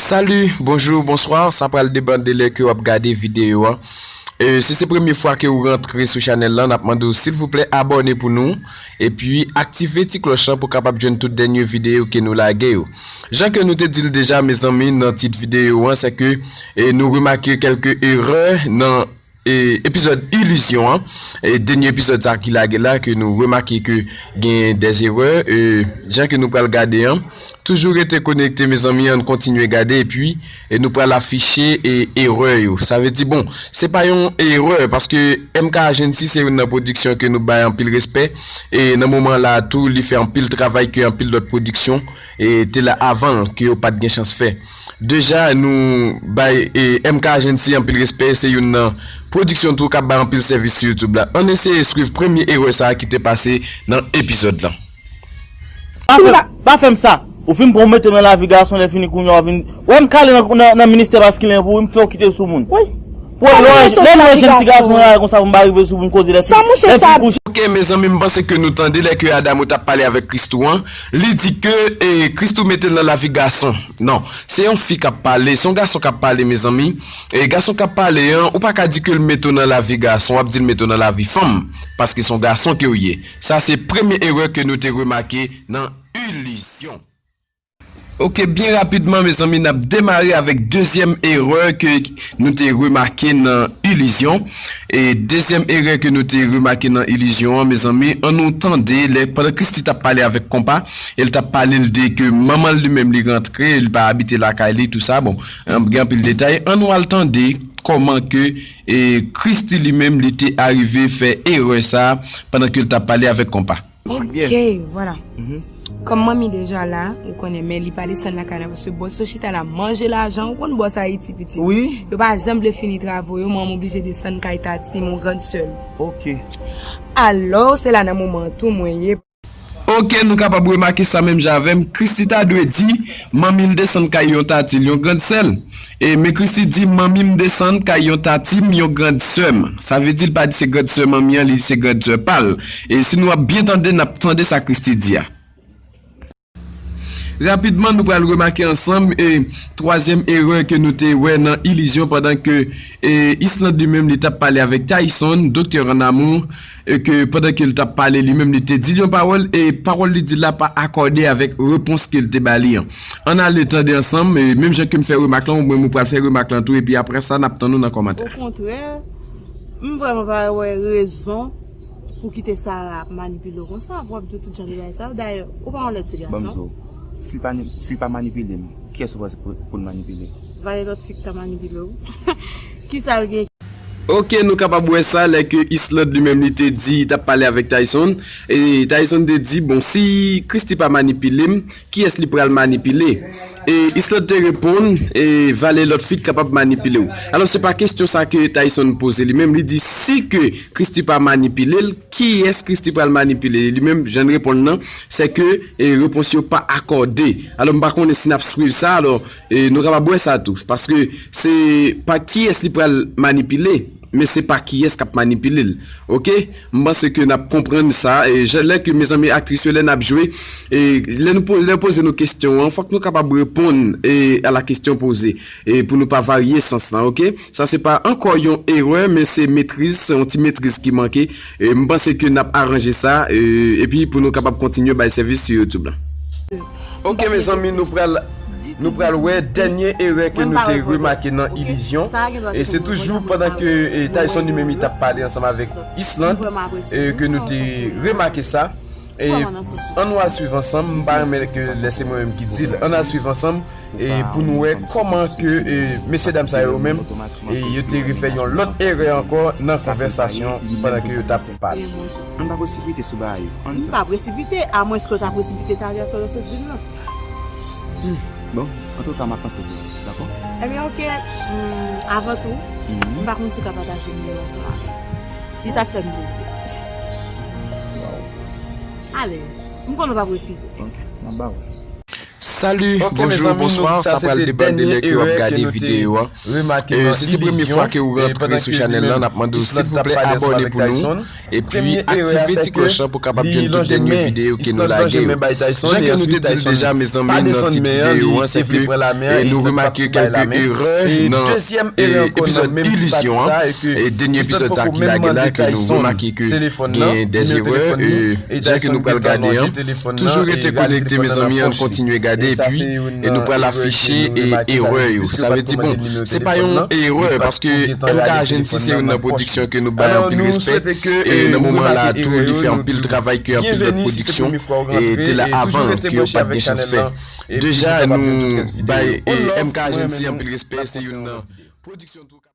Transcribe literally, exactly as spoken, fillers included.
Salut, bonjour, bonsoir, sa pral depann de lè ke w ap gade videyo an. E, si se premye fwa ke w rantre sou chanèl lan, n ap mande w silvouplè abòne pou nou, epi aktive ti klòch lan pou w kapab jwenn tout dènye videyo ke nou lage yo. Jan ke nou te di l deja, mezanmi, nan tit videyo an, se ke, e, nou remake kèlke erè nan e, epizòd Ilizyon an, e, dènye epizòd sa ki lage la, ke nou remake ke gen dè erè, e, jan ke nou pral gade an, toujou rete konekte, mezanmi, ann kontinye gade, epi, e, nou pral afiche, e, erè yo. Sa vle di, bon, se pa yon erè, paske M K Agency se youn nan pwodiksyon ke nou bay anpil respè, e nan moman la tou, li fè anpil travay ke anpil lòt pwodiksyon, e, te la avan l, ke yo pa t gen chans fè. Deja, nou bay, e, M K Agency anpil respè, se youn nan pwodiksyon tou k ap bay anpil sèvis sou YouTube la. Ann eseye swiv premye erè sa a ki te pase nan epizòd lan. Pa fè, pa fè m sa. Ou fin pran w mete m nan lavi gason, lè fini kounye a w vin. Wè m k ale nan, nan, nan ministè maskilen pou m fè w kite sou moun. Wi. Pou lè lè m wè jèn ti gason la konsa pou m pa rive sou pou m koze lè fini kouche. Ok, mezanmi, m panse ke nou tande lè ke Adamo t ap pale avèk Christoo an. Li di ke, e, Christoo mete l nan lavi gason. Non, se yon fi k ap pale, se yon gason k ap pale, mezanmi. E gason k ap pale an, ou pa ka di ke l mete w nan lavi gason, w ap di l mete w nan lavi fanm, paske se yon gason ke w ye. Sa se premye erè ke nou te remake nan Ilizyon. Ok, byen rapidman, mezanmi, n ap demare avèk dezyèm erè ke nou te remake nan Ilizyon. E dezyèm erè ke nou te remake nan Ilizyon an, mezanmi, ann nou tande, lè, pandan Christie t ap pale avèk Konpa, e l t ap pale l de ke manman l li menm li rantre, li pa abite lakay li, tou sa. Bon, gen anpil detay. Ann nou al tande kòman ke, e, Christie li menm li te arive fè erè sa a pandan ke l t ap pale avèk Konpa. Ok, vwala. Kòm manmi deja la, ou konnen, men li pa desann lakay la, paske bòs yo chita la manje lajan, ou konn bòs Ayiti, pitit. Wi. Yo pa janm vle fini travo yo, mwen m oblije desann kay Tati, mon grande sœur. Ok. Alò, se la nan moman an tou mwen ye. Ok, nou kapab remake sa menm jan avè m. Christie ta dwe di, manmi l desann kay yon tati l, yon grand sè l. E, men Christie di, manmi m desann kay yon tati m, yon grand sè m. Sa vle di l pa di se grand sè manmi an, li di se grand sè pa l. E si nou ap byen tande, n ap tande sa Christie di a. Rapidman, nou pral remake ansanm, e, twazyèm erè ke nou te wè nan Ilizyon pandan ke, e, Islande li menm li t ap pale avèk Tayson, doktè an amou, e ke pandan ke l t ap pale, li menm li te di l yon pawòl, e pawòl li di la pa akòde avèk repons ke l te ba li an. Ann ale tande ansanm, e menm jan ke m fè remak lan, ou menm ou pral fè remak lan tou, epi apre sa, n ap tann ou nan kòmantè. Okontrè, m vrèman pa wè rezon pou kite Sarah ap manipile w konsa, pou w ap di w tout jan de bagay sa yo. Dayè, ou pa yon lèt ti gason. Ban m di w, si l pa, si l pa manipile m, kiyès ou panse pou, pou l manipile? Valè lòt fi k ta manipile w. Kisa l gen? Ok, nou kapab wè sa lè ke Islande li menm li te di, li t ap pale avèk Tayson. E Tayson te di, bon, si Christie pa manipile m, kiyès li pral manipile? E Islande te reponn, e valè lòt fi t kapab manipile w. Alò, se pa kesyon sa ke Tayson poze li menm. Li di, si ke Christie pa manipile l, kiyès Christie pral manipile? Li menm, jan l reponn nan, se ke, e, repons yo pa akòde. Alò, m pa konnen si n ap swiv sa, alò, e, nou kapab wè sa tou. Paske se pa kiyès li pral manipile, men se pa kiyès k ap manipile l. Ok? M panse ke n ap konprann sa. E, jan, lè ke, mezanmi, aktris yo, lè n ap jwe, e, lè nou po-, lè yo poze nou kesyon an, fòk nou kapab reponn, e, a la kesyon poze, e, pou nou pa varye sans lan, ok? Sa se pa ankò yon erè, men se metriz, se yon ti metriz ki manke. E, m panse ke n ap aranje sa, e, epi pou nou kapab kontinye bay sèvis sou YouTube la. Ok, mezanmi, nou pral, nou pral wè dènye erè ke nou te remake nan Ilizyon. E se toujou pandan ke, e, Tayson li menm li t ap pale ansanm avèk Islande, e, ke nou te remake sa. E ann nou al swiv ansanm, m pa renmen ke lè se mwen menm ki di l. Ann al swiv ansanm, e pou nou wè kòman ke, e, mesye dam sa yo menm, e yo te refè yon lòt erè ankò nan konvèsasyon pandan ke yo t ap pale. Ann pa presipite sou bagay yo. Ann... M pa presipite, amwenske w ta presipite talè sa w sot di m nan. Hmm. Bon, antouka, m ap panse pou ou, dakò? Ebyen, ok. Hmm, avan tou, m pa konn si w ka pataje nimewo ansanm avè m. Li t ap fè m plezi. Waw. Ale, m konnen w p ap refize. Ok, m ap ba ou. Salut, bonjour, bonsoir, sa pral depann de lè ke w ap gade videyo a. E si se premye fwa ke ou rantre sou chanèl lan, n ap mande w silvouplè abòne pou nou, epi aktive ti klòch lan pou kapab jwenn tout dènye videyo ke nou lage yo. Jan ke nou te di l deja, mezanmi, nan tit videyo an, se ke nou remake kèlke erè nan epizòd Ilizyon an, e dènye epizòd sa ki lage la, ke nou remake ke gen de erè, jan ke nou pral gade an. Toujou rete konekte, mezanmi, ann kontinye gade, epi e nou pral afiche e erè yo. Sa vle di, bon, se pa yon erè, paske M K Agency se youn nan pwodiksyon ke nou bay anpil respè, e nan moman la tou, li fè anpil travay ke anpil lòt pwodiksyon e te la avan ke yo pa t gen chans fè. Deja, nou bay e M K Agency anpil respè, se youn nan pwodiksyon tou.